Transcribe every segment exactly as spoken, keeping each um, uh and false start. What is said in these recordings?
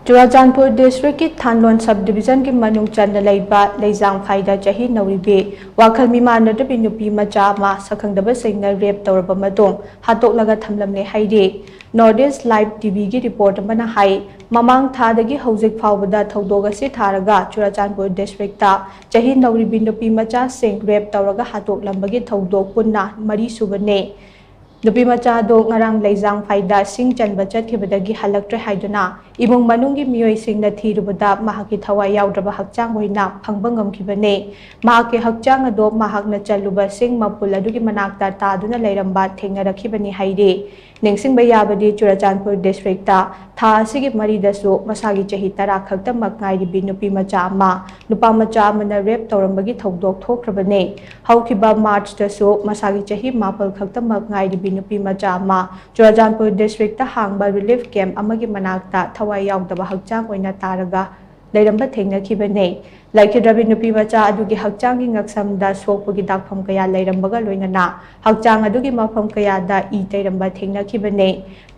ꯆꯨꯔꯥꯆꯥꯟꯄꯨꯔ ꯗꯤꯁꯇ꯭ꯔꯤꯛꯀꯤ ꯊꯥꯟꯂꯣꯟ ꯁꯕ ꯗꯤꯕꯤꯖꯟꯒꯤ ꯃꯅꯨꯡ ꯆꯟꯅ ꯂꯩꯕ ꯂꯩꯖꯥꯡꯐꯥꯏꯗ ꯆꯍꯤ ꯅꯧꯔꯤꯕꯤ ꯋꯥꯈꯜ ꯃꯤꯃꯥꯟꯅꯗꯕꯤ ꯅꯨꯄꯤ ꯃꯆꯥ ꯑꯃ ꯁꯛꯈꯪꯗꯕꯁꯤꯡꯅ ꯔꯦꯞ ꯇꯧꯔꯕ ꯃꯇꯨꯡ ꯍꯥꯠꯇꯣꯛꯂꯒ ꯊꯝꯂꯝꯂꯦ ꯍꯥꯏꯔꯤ꯫ ꯅꯣꯔꯠ ꯏꯁ ꯂꯥꯏꯚ ꯇꯤꯚꯤꯒꯤ ꯔꯤꯄꯣꯔꯠ ꯑꯃꯅ ꯍꯥꯏ, ꯃꯃꯥꯡ ꯊꯥꯗꯒꯤ ꯍꯧꯖꯤꯛ ꯐꯥꯎꯕꯗ ꯊꯧꯗꯣꯛ ꯑꯁꯤ ꯊꯥꯔꯒ ꯆꯨꯔꯥꯆꯥꯟꯄꯨꯔ ꯗꯤꯁꯇ꯭ꯔꯤꯛꯇ ꯆꯍꯤ ꯅꯧꯔꯤꯕꯤ ꯅꯨꯄꯤ ꯃꯆꯥꯁꯤꯡ ꯔꯦꯞ ꯇꯧꯔꯒ ꯍꯥꯠꯇꯣꯛꯂꯝꯕꯒꯤ ꯊꯧꯗꯣꯛ ꯄꯨꯟꯅ ꯃꯔꯤ ꯁꯨꯕꯅꯤ꯫ ꯅꯨꯄꯤ ꯃꯆꯥ ꯑꯗꯨ ꯉꯔꯥꯡ ꯂꯩꯖꯥꯡꯐꯥꯏꯗ ꯁꯤꯡ ꯆꯟꯕ ꯆꯠꯈꯤꯕꯗꯒꯤ ꯍꯜꯂꯛꯇ꯭ꯔꯦ ꯍꯥꯏꯗꯨꯅ ꯏꯃꯨꯡ ꯃꯅꯨꯡꯒꯤ ꯃꯤꯑꯣꯏꯁꯤꯡꯅ ꯊꯤꯔꯨꯕꯗ ꯃꯍꯥꯛꯀꯤ ꯊꯋꯥꯏ ꯌꯥꯎꯗ꯭ꯔꯕ ꯍꯛꯆꯥꯡ ꯑꯣꯏꯅ ꯐꯪꯕ ꯉꯝꯈꯤꯕꯅꯤ꯫ ꯃꯍꯥꯛꯀꯤ ꯍꯛꯆꯥꯡ ꯑꯗꯨ ꯃꯍꯥꯛꯅ ꯆꯜꯂꯨꯕ ꯁꯤꯡ ꯃꯄꯨꯜ ꯑꯗꯨꯒꯤ ꯃꯅꯥꯛꯇ ꯇꯥꯗꯨꯅ ꯂꯩꯔꯝꯕ ꯊꯦꯡꯅꯔꯛꯈꯤꯕꯅꯤ ꯍꯥꯏꯔꯤ꯫ ꯅꯤꯡꯁꯤꯡꯕ ꯌꯥꯕꯗꯤ, ꯆꯨꯔꯥꯆꯥꯟꯄꯨꯔ ꯗꯤꯁꯇ꯭ꯔꯤꯛꯇ ꯊꯥ ꯑꯁꯤꯒꯤ ꯃꯔꯤꯗꯁꯨ ꯃꯁꯥꯒꯤ ꯆꯍꯤ ꯇꯔꯥ ꯈꯛꯇꯃꯛ ꯉꯥꯏꯔꯤꯕꯤ ꯅꯨꯄꯤ ꯃꯆꯥ ꯑꯃ ꯅꯨꯄꯥ ꯃꯆꯥ ꯑꯃꯅ ꯔꯦꯞ ꯇꯧꯔꯝꯕꯒꯤ ꯊꯧꯗꯣꯛ ꯊꯣꯛꯈ꯭ꯔꯕꯅꯤ꯫ ꯍꯧꯈꯤꯕ ꯃꯥꯔꯆꯇꯁꯨ ꯃꯁꯥꯒꯤ ꯆꯍꯤ ꯃꯥꯄꯜ ꯈꯛꯇꯃꯛ ꯉꯥꯏꯔꯤꯕꯤ ꯅꯨꯄꯤ ꯃꯆꯥ ꯑꯃ ꯆꯨꯔꯥꯆꯥꯟꯄꯨꯔ ꯗꯤꯁꯇ꯭ꯔꯤꯛꯇ ꯍꯥꯡꯕ ꯔꯤꯂꯤꯐ ꯀꯦꯝꯞ ꯑꯃꯒꯤ ꯃꯅꯥꯛꯇ ꯊꯋꯥꯏ ꯌꯥꯎꯗꯕ ꯍꯛꯆꯥꯡ ꯑꯣꯏꯅ ꯇꯥꯔꯒ ꯂꯩꯔꯝꯕ ꯊꯦꯡꯅꯈꯤꯕꯅꯤ꯫ ꯂꯩꯈꯤꯗ꯭ꯔꯕꯤ ꯅꯨꯄꯤ ꯃꯆꯥ ꯑꯗꯨꯒꯤ ꯍꯛꯆꯥꯡꯒꯤ ꯉꯛꯁꯝꯗ ꯁꯣꯛꯄꯒꯤ ꯗꯥꯛꯐꯝ ꯀꯌꯥ ꯂꯩꯔꯝꯕꯒ ꯂꯣꯏꯅꯅ ꯍꯛꯆꯥꯡ ꯑꯗꯨꯒꯤ ꯃꯐꯝ ꯀꯌꯥꯗ ꯏ ꯇꯩꯔꯝꯕ ꯊꯦꯡꯅꯈꯤꯕꯅꯤ꯫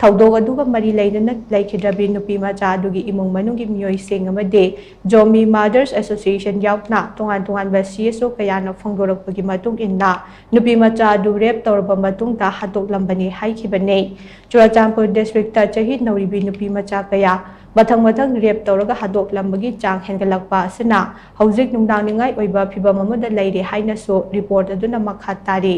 ꯊꯧꯗꯣꯛ ꯑꯗꯨꯒ ꯃꯔꯤ ꯂꯩꯅꯅ ꯂꯩꯈꯤꯗ꯭ꯔꯕꯤ ꯅꯨꯄꯤ ꯃꯆꯥ ꯑꯗꯨꯒꯤ ꯏꯃꯨꯡ ꯃꯅꯨꯡꯒꯤ ꯃꯤꯑꯣꯏꯁꯤꯡ ꯑꯃꯗꯤ ꯖꯣꯃꯤ ꯃꯥꯗꯔꯁ ꯑꯦꯁꯣꯁꯤꯌꯦꯁꯟ ꯌꯥꯎꯅ ꯇꯣꯉꯥꯟ ꯇꯣꯉꯥꯟꯕ ꯁꯤ ꯑꯦꯁ ꯑꯣ ꯀꯌꯥꯅ ꯐꯣꯡꯗꯣꯔꯛꯄꯒꯤ ꯃꯇꯨꯡ ꯏꯟꯅ, ꯅꯨꯄꯤ ꯃꯆꯥ ꯑꯗꯨ ꯔꯦꯞ ꯇꯧꯔꯕ ꯃꯇꯨꯡꯗ ꯍꯥꯠꯇꯣꯛꯂꯝꯕꯅꯤ ꯍꯥꯏꯈꯤꯕꯅꯤ꯫ ꯆꯨꯔꯥꯆꯥꯟꯄꯨꯔ ꯗꯤꯁꯇ꯭ꯔꯤꯛꯇ ꯆꯍꯤ ꯅꯧꯔꯤꯕꯤ ꯅꯨꯄꯤ ꯃꯆꯥ ꯀꯌꯥ ꯃꯊꯪ ꯃꯊꯪ ꯔꯦꯞ ꯇꯧꯔꯒ ꯍꯥꯠꯇꯣꯛꯂꯝꯕꯒꯤ ꯆꯥꯡ ꯍꯦꯟꯒꯠꯂꯛꯄ ꯑꯁꯤꯅ ꯍꯧꯖꯤꯛ ꯅꯨꯡꯅꯥꯡꯅꯤꯡꯉꯥꯏ ꯑꯣꯏꯕ ꯐꯤꯚꯝ ꯑꯃꯗ ꯂꯩꯔꯦ ꯍꯥꯏꯅꯁꯨ ꯔꯤꯄꯣꯔꯠ ꯑꯗꯨꯅ ꯃꯈꯥ ꯇꯥꯔꯤ꯫